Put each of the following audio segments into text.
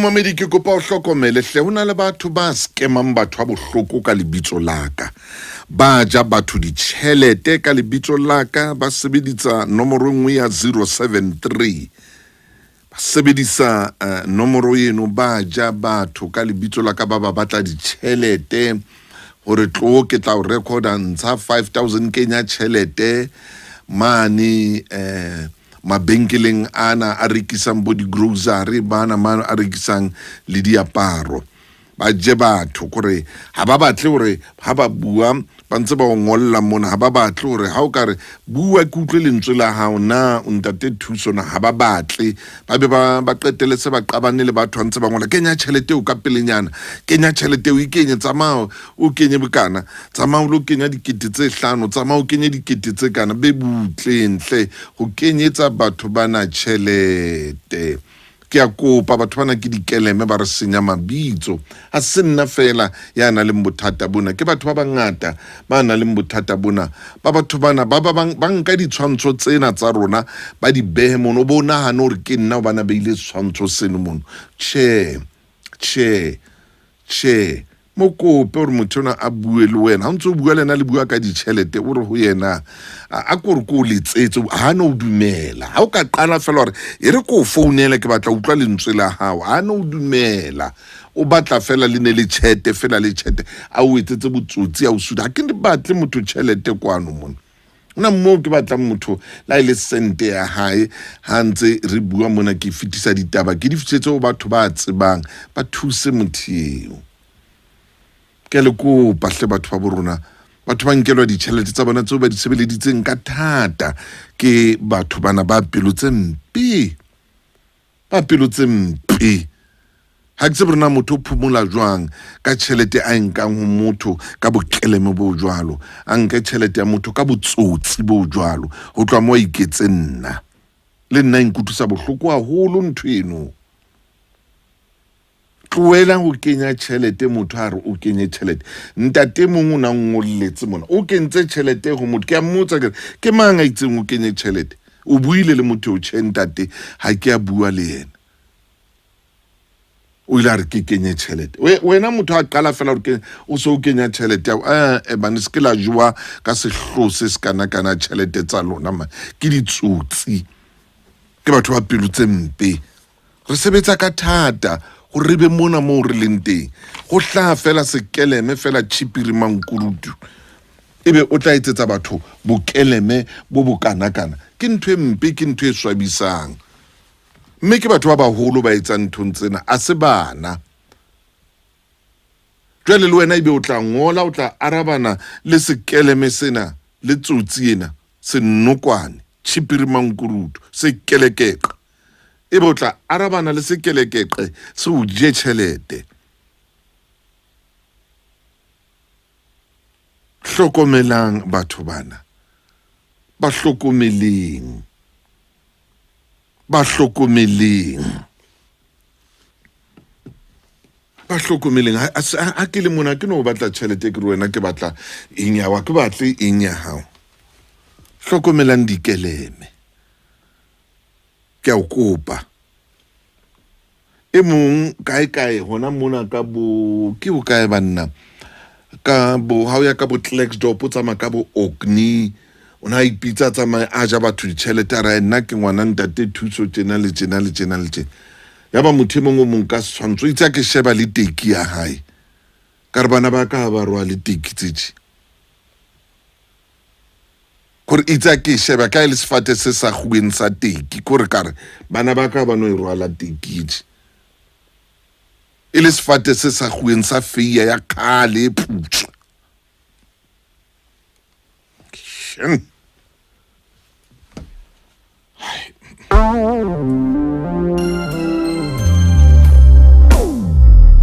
Momamedi, ke kopa o hlokomele hle, ho na le batho ba skemang batho ba bohloko ka lebitso la ka. Ba ja batho ditjhelete ka lebitso la ka, ba sebedisa nomoro e nngwe ya 073. Ba sebedisa nomoro eno, ba ja batho ka lebitso la ka, ba ba batla ditjhelete hore tlo ke tla o recorda ntsha 5000 kenya tjhelete mane mabenkeleng ana a rekisang bo di-grocery, bana mane a rekisang le diaparo. Ba je batho kore ha ba batle hore ha ba bua ba ntse ba o ngolla mona, ha ba batle hore ha o ka re bua ke utlwe lentswe la hao na o ntate Thuso na, ha ba batle. Ba be ba qetelle se ba qabane le batho ba ntse ba ngola kenya tjhelete eo ka pelenyana, kenya tjhelete eo, e kenye, tsamaya o kenye bokana, tsamaya o lo kenya dikete tse hlano, tsamaya o kenye dikete tse kana. Be butleng hle ho kenyetsa batho bana tjhelete. Ke a kopa, batho bana ke dikeleme, ba re senya mabitso. Ha se nna fela ya nang le bothata bona, ke batho ba bangata ba nang le bothata bona. Ba batho bana ba ba bang ba nka ditshwantsho tsena tsa rona ba di behe mono, o bo nahane hore ke nna hobane a beile setshwantsho seno mono. Tjhe, tjhe, tjhe. Mo kope hore motho enwa a bue le wena. Ha o ntso bua le yena, le bua ka ditjhelete, o re ho yena a ko re ko o letsetse, ha no dumela. Ha o ka qala fela hore e re ko o founele, ke batla utlwa lentswe la hao, ha no dumela. O batla fela le ne le tjhete fela, le tjhete, a o etsetse botsotsi, a o suta. Ha ke batle motho tjhelete kwano mona. Hona moo ke batlang motho la e le sente ya hae. Ha ntse re bua mona, ke fetisa ditaba, ke di fihletse ho batho ba tsebang, ba thuse motho eo. Ke a le kopa hle batho ba bo rona, batho ba nkelwa ditjhelete tsa bona tseo ba di sebeleditseng ka thata ke batho bana ba pelo tse mpe, ba pelo tse mpe. Ha ke tsebe hore na motho o phomola jwang ka tjhelete a e nkang ho motho ka bokeleme bo jwalo, a nke tjhelete ya motho ka botsotsi bo jwalo, ho tloha moo a iketse nna. Le nna e nkutlwisa bohloko haholo ntho eno. Tlohela ho kenya tjhelete, motho a re o kenye tjhelete. Ntate mong o na ngolletse mona, o kentse tjhelete ho motho. Ke a mmotsa ke re, ke mang a itseng o kenye tjhelete? O buile le motho eo? Tjhe ntate, ha ke a bua le yena. O ile a re ke kenye tjhelete. Wena motho a qala fela hore o se o kenya tjhelete ya hao, bane se ke la jowa ka sehloho se se kana kana tjhelete tsa lona man. Ke ditsotsi, ke batho ba pelo tse mpe. Re sebetsa ka thata hore re be mona moo re leng teng. Ho hlaha fela sekeleme fela tjhipiri mankurutu, ebe o tla etsetsa batho bokeleme bo bokanakana. Ke ntho e mpe, ke ntho e swabisang. Mme ke batho ba baholo ba etsang nthong tsena, a se bana. Jwale le wena ebe o tla ngola, o tla arabana le sekeleme sena, le tsotsi ena, senokwane, tjhipiri mankurutu, sekelekeqe. Ebe o tla arabana le sekelekeqe se o je tjhelete. Hlokomelang batho bana, ba hlokomeleng. Ba hlokomeleng, ba hlokomeleng. Ha ke le mona ke no batla tjhelete, ke re wena ke batla eng ya hao, ke batle eng ya hao. Hlokomelang dikeleme, ke a o kopa. E mong kae kae hona mona ka bo ke bokae banna, ka bo ha o ya ka bo Klerksdorp, o tsamaya ka bo Orkney, o ne a ipitsa tsamaya a ja batho ditjhelete, a re nna ke ngwana ntate Thuso tjena le tjena le tjena le tjena. Ya ba motho e mong o mong ka setshwantsho, itse a ke sheba le teki ya hae, ka re bana ba ka ha ba rwale teki tse tje. Kore itse a ke sheba ka e le sefate se sa kguweng sa teki, kore ka re bana ba ka ba no e rwala teki tje. E le sefate se sa kguweng sa feiya ya kgale e putswa. Shem.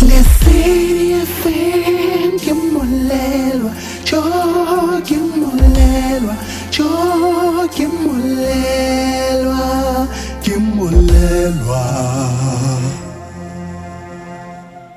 Lesedi FM ke molelwa, jo ke molelwa, jo ke molelwa, ke molelwa.